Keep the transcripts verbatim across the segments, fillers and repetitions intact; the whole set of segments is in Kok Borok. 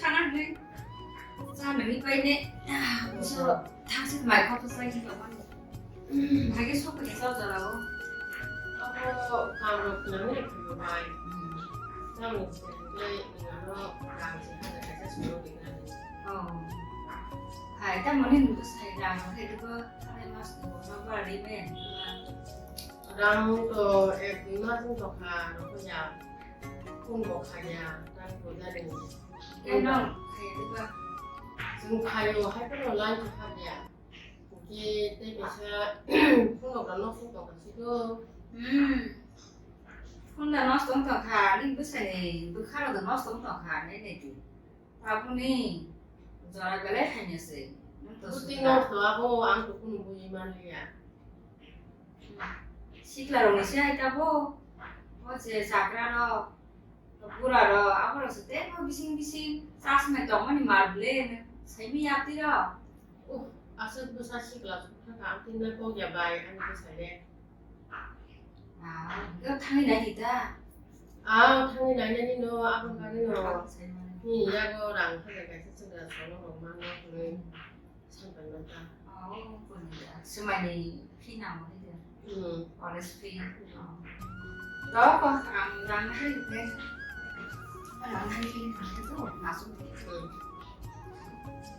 Thana hwnwi cha nangwi pai ne. Buso thangsi mai kok to sai khe tongmani. Hage sok khe cha jora o. Abo kam rok nang ni khulo bai. Tamo se khe ino rang se khe kaisa solo khe nang. Oh. Hai ta moni nungkhe sai rang khe ko thani mas ko ma ba ri me. Rang to ek dui mas wng tongkha rokho ya. Phone bo khaya, tang bo jani. Keno khaya diba? Chwng khayo, hai phano line kha ya. Ki tei kaisa phone rok no phone tong kasi do. Hmm. Phone da nosto wng tong kha, nini bwsani bwkha rok da nosto wng tong kha, nai nai di. Tabukni jora belai hamya se. Nwng to buti sukha. Nosto abo ang to kunu bui manliya. Sikla rokni se hai tabo. O je chagra rok, bura rok, abo rok se tei bo bising bising chasmai tongmani mar ble saimi yapti rok. Uh, aswk bwsa sikla sukha ka ang tinna kok ya bai ani bwsai le. Ah, yo thangwi nai di ta. Ah, thangwi nai nai no, abo kari no. Ni yago rang thang kaisa chwng da solo rok ma no hwnwi. Sampaiman ta. Oh, pun ya. Sumani fee namo ni dia. Hmm. College fee. Oh. Dok, ang rang hai ke. Rang hai ke to masuk. Hmm.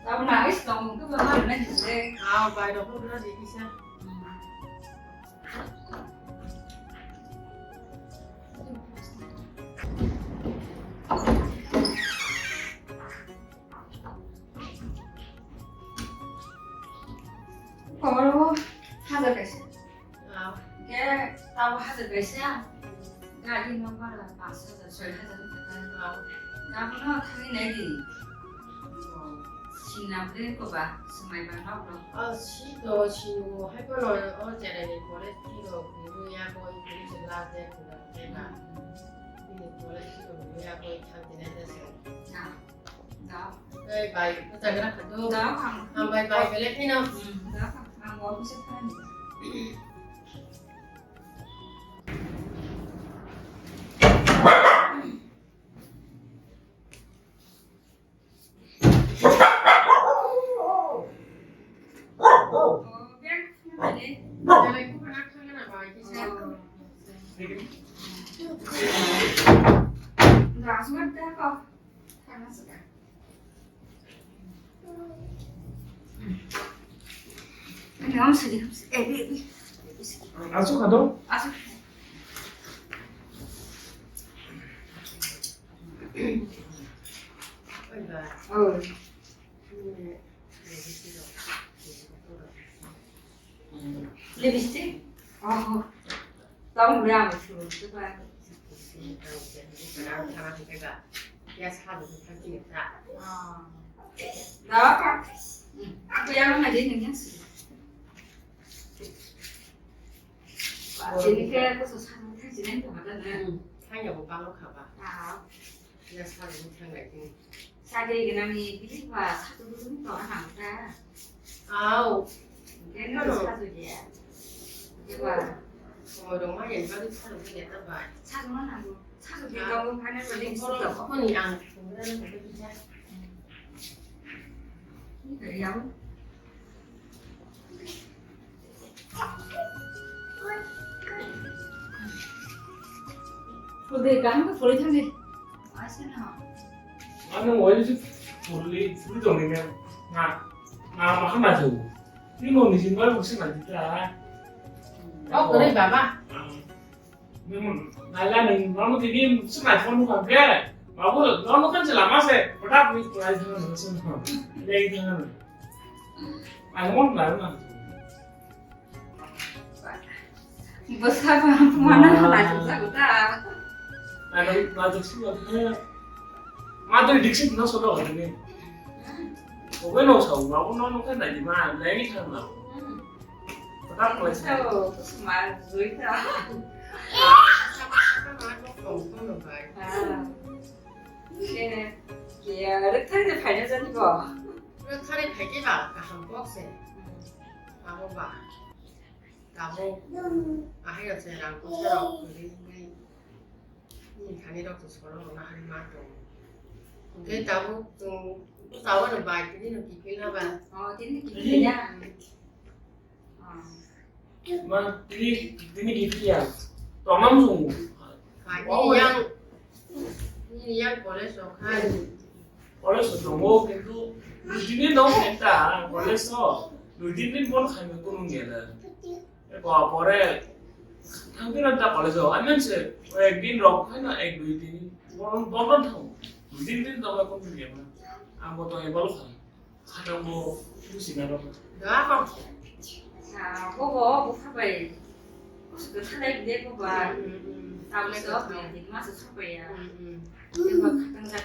Tabo nangis tong tu ba na ni se. Ah, bai dok na di kisa. Hmm. Kobor bo hajar kaisa. Ah. Ke tabo hajar kaisa. Gari no bara panch hajar, soi hajar wngkha. Ah. Abono thangwi nai di. Singna bre koba, swmai ba nok rok. Ah, si to, si o, hai kono, o, cherai ni college fee rok, ni ya ko, ni se last date ko, ni college fee rok, ni ya ko, thang tinai da se. Ah. Da. Ei, bai, bwchagra kha do. Da, ang. Ang bai, bai, belai kheno. Hmm, da, ang office-o thangani. Oh, bag khna de. Belai khna thangana bai, kisa. Da, aswk da ko. Aswk kha do? Aswk. Oh. Lipstick? Oh. Tong ram su su ba. Ya sa lu ta ki ta. Ah. Da ka. Hmm. Aku yang mana dia ni yang sih? Ba, sini ke aku susah nanti sini tu ada na. Hmm. Tanya bu bang lo kha ba. Ah. Ya sa lu ta ngai ni. Sakri gwnangni bini ba satung satung tongna nang ta. Au. Keno satung ya. Eba. Omo dong ma yen ba satung ya ta ba. Satung ma nang. Satung ya ba mo phane ba ding satung. Ko ni ang. Ni ka ya. Pwrwngwi kaham khe pori thangdi. Ano waisa pori pori tongni na na na ma khana thago. Ni mo ni jin bai bukse na dita. Oh, kore baba. Nala nung nono tini swnai phone nukha khe, babu nono kan se lama se, hothat ni kwlai thang nung se no. Lei thang nung. Ang mon lai na. Bwsa ba mana lai thang sa ta. Ano na juk si ba. Madhuri Dixit no solo ni. Obe no sa, babu nono kan dai ma, lei thang na. Kotak khlai sa. Sao, kusuma, joita. Ah. Ke, ke, rwkthai de phaina jani bo. Rwkthai phaikhe ba kaham kok se. Abo ba. Tabuk. Ahai se rang kosa rok kwrwi wngwi. Ni thani rok to solo rok na hari ma tong. Tei tabuk chwng bwsa oro bai tini no kiphilna ba. Oh, tini kiphilya. Hmm. Oh. Ma, tini, tini kiphilya. Tongmam chwng. Hai, oh, nini yang, nini yang college rok hai. College o tongo, kintu tini no ekta college o. Dui tin din bono khaimani kunu wngya da. Eko pore thangphi rok ta college o, I mean se, ek din rok hai na ek dui din bono, bono thang. Dui tin din tong kunu wngya ma. Ang bo tong ebal khai. Khatang bo busi na rok. Da ko. Ah, bo bo, bo khabai. Kusu khalai bide bo ba. Hmm, hmm, hmm. Tamo so, din ma so khabai ya. Hmm, hmm.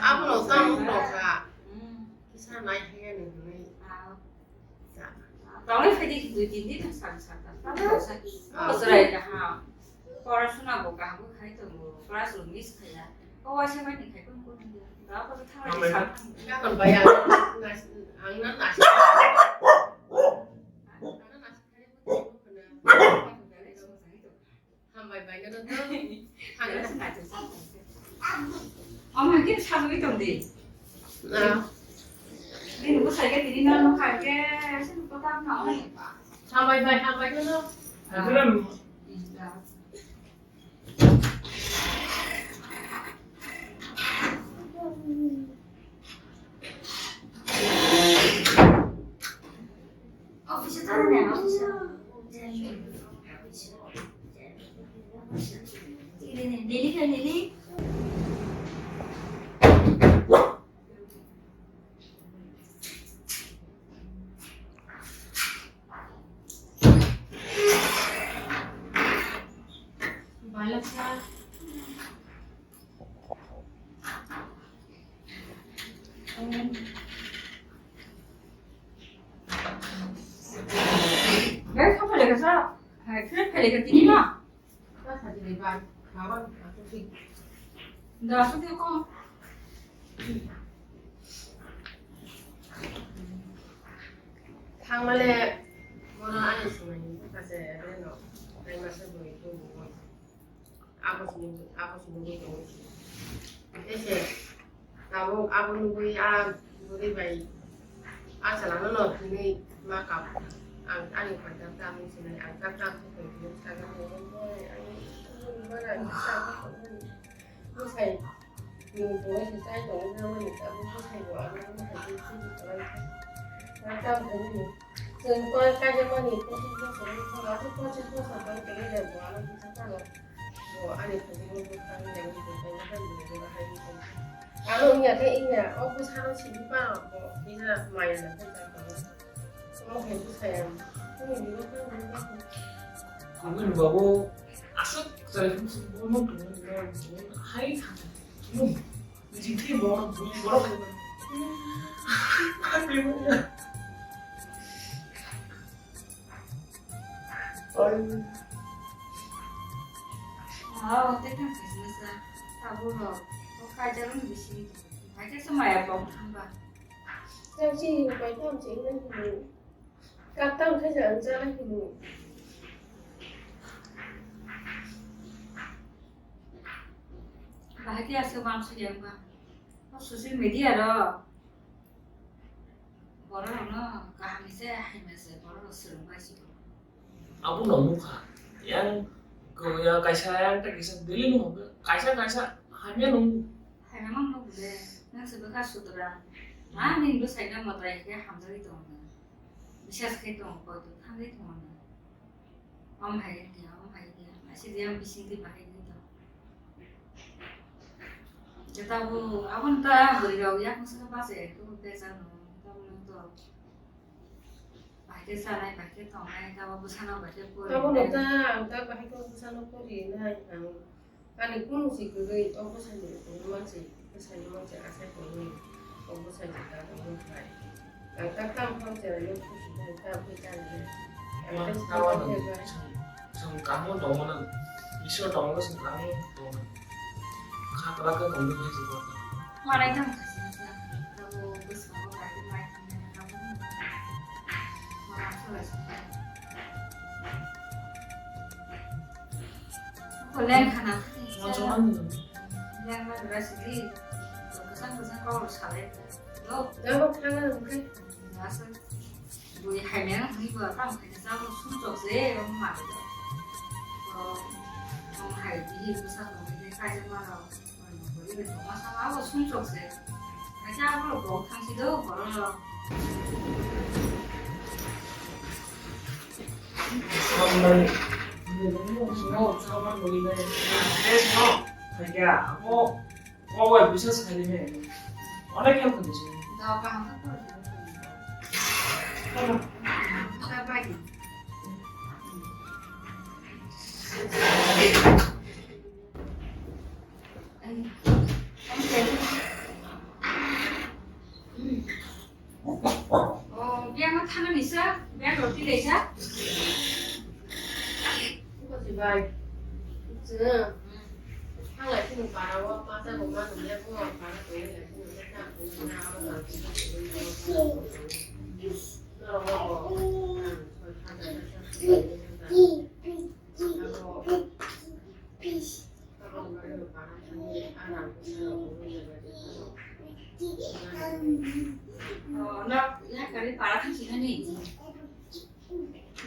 Abo no tamo no kha. Hmm. Kisa nai khe ni hwnwi. Ah. Tongwi phaidi dui tin din sal sal ta. Tamo sa. Ah. Bosrai kaham. Porasuna bo kaham khai tongo. Class room miss khaya. O waisa mani khai kon kon. Da ko thang ni sa. Ka kon baya. Ang nan nasi. Ang nan nasi khai. Hambai bai no to. Hambai. Omo hwnkhe sagwi tong di. Na. Bini bwsai khe tini no nokha khe, aswk kwtal no. Hambai bai, hambai no. Hambai. Office-o thangna, office-o. Nini, nini, nini. Balasa. Bai, kha phailai kha sa. Hai, kha phailai kha tini ma. Da, aswk khe kok. Thangmale, bono ani swmai ni bwkha se reno, ai masa bwrwi khe bo. Abo sini, abo sini bo tongo. Ese, tabuk abo nugui a bwrwi bai a chalano no hinui ma kap. Ang ani phaikha tamni sinai ang kap kap khe tongphio, sakha tongphio, ang bwsai ni tongmani. Nwng bo se chai tongo, nwng mani tabuk bwsai bo ano nwng hai khe chini kwlai kha. Ang tam khe nini. Chwng koi kaijakmani pochis bosor wngkha, aswk pochis bosor tong tongwi le bo ano kisa tano. Bo ani phaikhe bo tang ya wngkha, tei bo tang ya wngkha, hai wngkha. Ano wngya khe wngya, o bwsano simi pano bo kisa maya nang khe jak tongo. Omo hai bwsaya, kunu bibo tang ya wngkha. Aboni babo aswk chwrai phung si bo no tongwi hai thang. Jiti borok, borok. Ai. Wow, tei tang business a. Tabuk rok. O kaijalong bisi. Haikhe se maya bong thangba. Tang si pai tang si nang. Katang khe ja ang chala hino. Bahai khe aswk uansukya wngkha. O social media rok borok rokno kaham ni se, hamya se borok rok swrwng bai se. Abo no nukha. Yang ko ya kaisa, yang ta kaisa daily no kaisa kaisa hamya no. Hamya mang no bole. Nang se bwkha sutra. Ma nini bwsai no mwtai khe hamjagwi tongo. Bisas khe tongo, koi to thangwi tongo. Om hai dia, om hai dia. Aswk yang bising di bahai di to. Jeta bo, abon ta bwrwi rok yak masa ka base, to bejak no, ta bo to. Bahai khe sanai, bahai khe tongnai, ta bo bwsano bahai khe pori. Abo no ta, ang ta bahai khe bwsano pori nai, ang. Ani kunu si kwrwi o bwsai ni tongwi mansi, bwsai ni mansi asai tongwi, o bwsai ni ta tongwi khai. Ang ta tamo phang cherai no khusi khai, ta bwsai ta ni. Ang ta si tamo tamo no khe ba. Chwng, chwng kaham tongma nang, Iswar tongma chwng kaham tongma nang. Kha kwrak khe tongwi khai se bo. Manai tamo kha se sa, tamo bwskango bai khe mai thangmani abo no. Manai tamo kha se. Ko leng khana. Mo chuma ni. Leng ma dura sidi. Kwchang kwchang Kau salai. No, jabo khana hwnkhe. Asa. Bui haimya hwnwi bo tamo khaina jabo sumchok se, omo mani. To, omo hai bihik bwsa tongwi khe kaijak mano. Bui tongma sama bo sumchok se. Kaisa abo bo thangsi do, borok rok. Samlai. No, sama bui nai. Yes, no. Kaya, amo. Obo bisa sekali me. Onek yang kondisi. Dawa kaham ka por. Apa? Apa lagi? Oh, biang thana nisa, biang roti desa. Buko si bai. Sini. Thang lai sini para wa, masa ko ma nung ya ko para ko ya sini. Oh, no, ya kali para thang sini ni.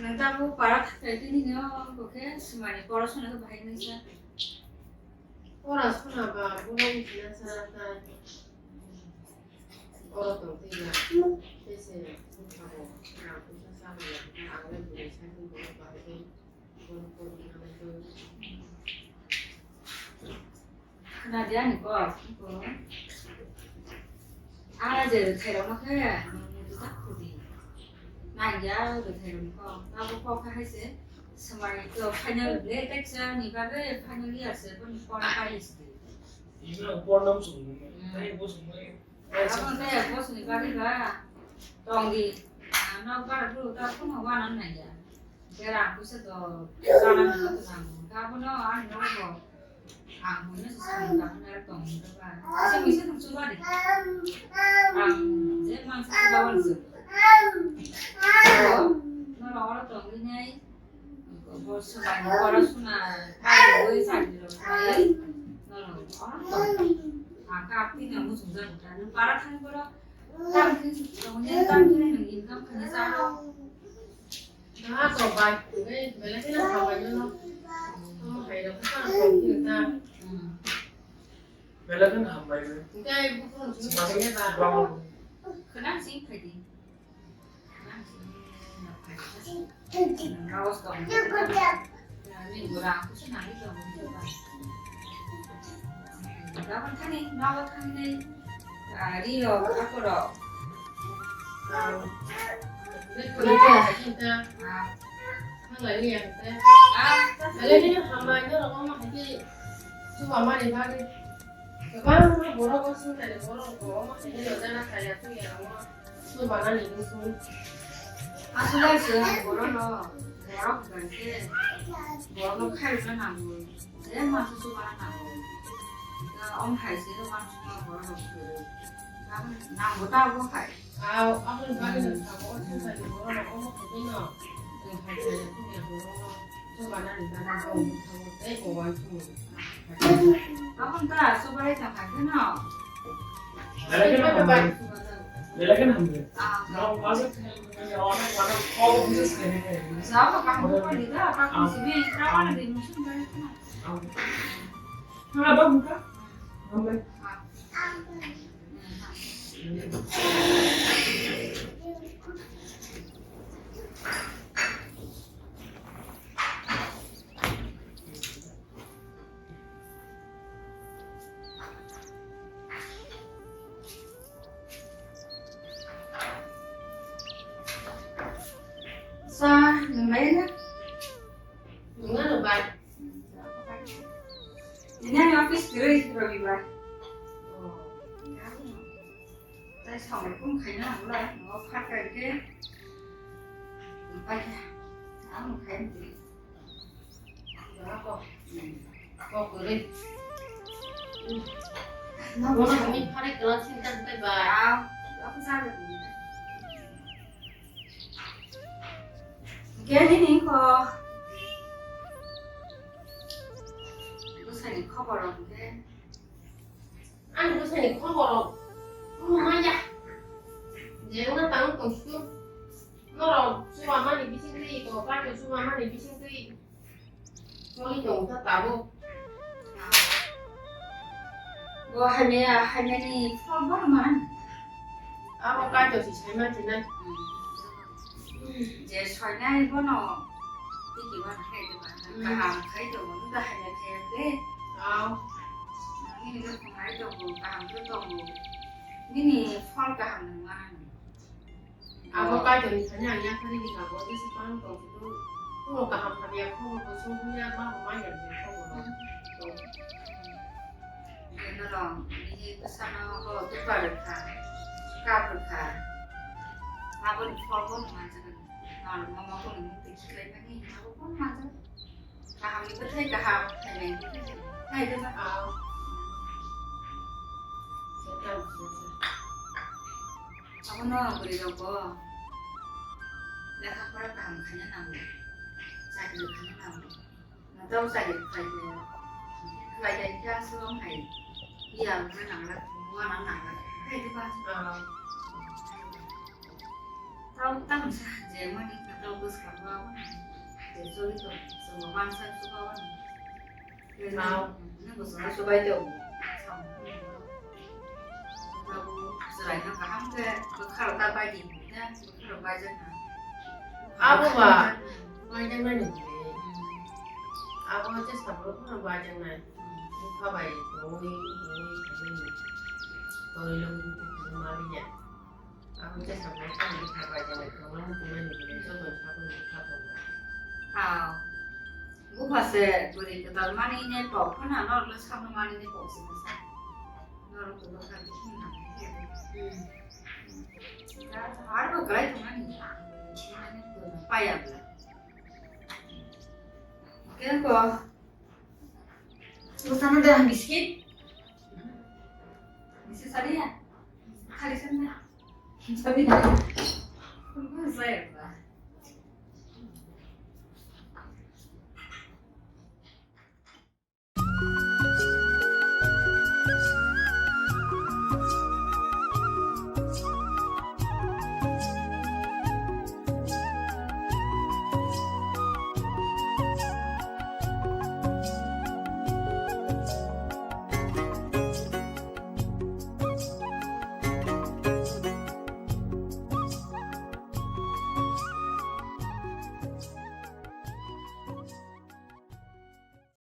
Nang ta bo para thang kai tini no, ko khe swmani pora sona khe bahai nang sa. Pora sona ba, bo nang sina sa ta. Oro tong twi ya. Tese bukha bo, rang puisa sa bo ya, ang le bwrwi sa khe bo ba khe. Khna di ani kok, kok. Ang je rwthairokno khe, nwng muitu tak khudi. Nang ya rwthairokni kok. Abo kok khe hai se, swmai to final ble tak sa ni bagwi final year se, boni pora pari se. Ino pornam sung, tai bo sung. Abo tei bosongni bagwi ba tong di. Ang nok bara bru ta phone wana nai ya. Bera puisa to sana na to nang. Ka bono ani nok bo. Ang bono se sung ka bono tong di ba. Asa misa tong chuba di. Ang je man se chuba wan se. No no ora tong di nai. Bo swmai ni pora suna pai rwui chakri rok khlaiwi norok oro tong. Ang kap twi no muchung jago ta. Nwng para thani borok tam khe tongni tam khe nwng income khaina cha rw. Na to bai, bai, belai kheno hambai no. Omo hai rok khe tong khe ta. Hmm. Belai kheno hambai bai. Hingke bukhung simi khaina ba. Khwnang sing phai di. Gabon thani nogo thangwi, ah, ri rok, akorok. Ah, ah, belai kheno hambai norok omo hai khe chuba mani bagwi kwbangma borok o swngcharni borok rok bo omo hai khe no jana chaya tongya rok. Chubanani wngkhu. Aswk se borokno, borok hwnkhe borokno khairokna nango, je mansa chubana nango. Omo hai se mansa borok rok kwrwi. Nango ta obo hai. Aboni bagwi no sabo, o swngcharni borok rok omo hai no. Hai chaya tongya borok no. Chubanani gana tong thango tei bo uansukmung. Aboni ta chubai tong hai kheno. Belai kheno hambai. Belai kheno hambai. Ah. No, masa thani, masa, masa, kok bisa sekali. Jabo kaham ko ni da, apa ko sini, apa na di musim belai kheno. Ah. Nah, apa buka? Hambai. Ah. Sa, nwng bai na? Nwng ano bai. Ini ano office kwrwi, Robibar. Oh. Tai samung khaina nangla, no phakai khe. Bai khe, ang khaina. Kok kwrwi. Bono hwnwi pharai kwlak sini ta hwnkhe ba. Hwnkhe nini kok. Bwsani khobor rok hwnkhe. Ani bwsani khobor rok. Saima tinai. Je soinai bono tiki wan khai de ba. Hmm. Kaham khai de, mo da hai khai de. Au. Nini de khai de, kaham de to. Nini phol kaham nang. Abo kaitor ni thani ang yaphani ni abo jesa phano tong phuru, o kaham hamya khobor bo song ya, ma bo ma ya ni khobor. Norok bini bwsano o dukha rwkha, kap rwkha, aboni phol bo manjak, norok mama bo nini twi khiklaimani abo bo manjak. Kaham ni bwthai kaham, hai nai bwthai hai de ba. Abono bwrwi rok bo lekha pora kaham khaina nango, chakri khaina nango. Matau chakri khlai khlai khlai khe aswk wng hai ya wngna nangla, wana nangla, hai de ba. Tau tamo sa je mani tau bwskango abo je choli tong, chwngno mansa chubago ni. Tau. Nang bwskango chubai tong. Tabo chwraino kaham khe bwkharo ta bai di, ya bwkharo baijakna. Abo ba, baijaknai ni. Abo je sabro phano baijaknai. Bwkha bai tongwi tongwi tongwi tongwi logi tongwi maliya. Ang khe sakno tamo kha bai jani tongmani tongmani bini joto sakno kha tongo. Ah, bupha se bwrwi kwtal mani ne kok phano norok le sakno mani ne kok se sa. Norok to bwkha de phano nang khe. Hmm. Har bo kwlai tongmani. Paya bla. Khe ko. Sana de biskit. Biskit sari ya? Khali sana. Sari ya? Saya ba.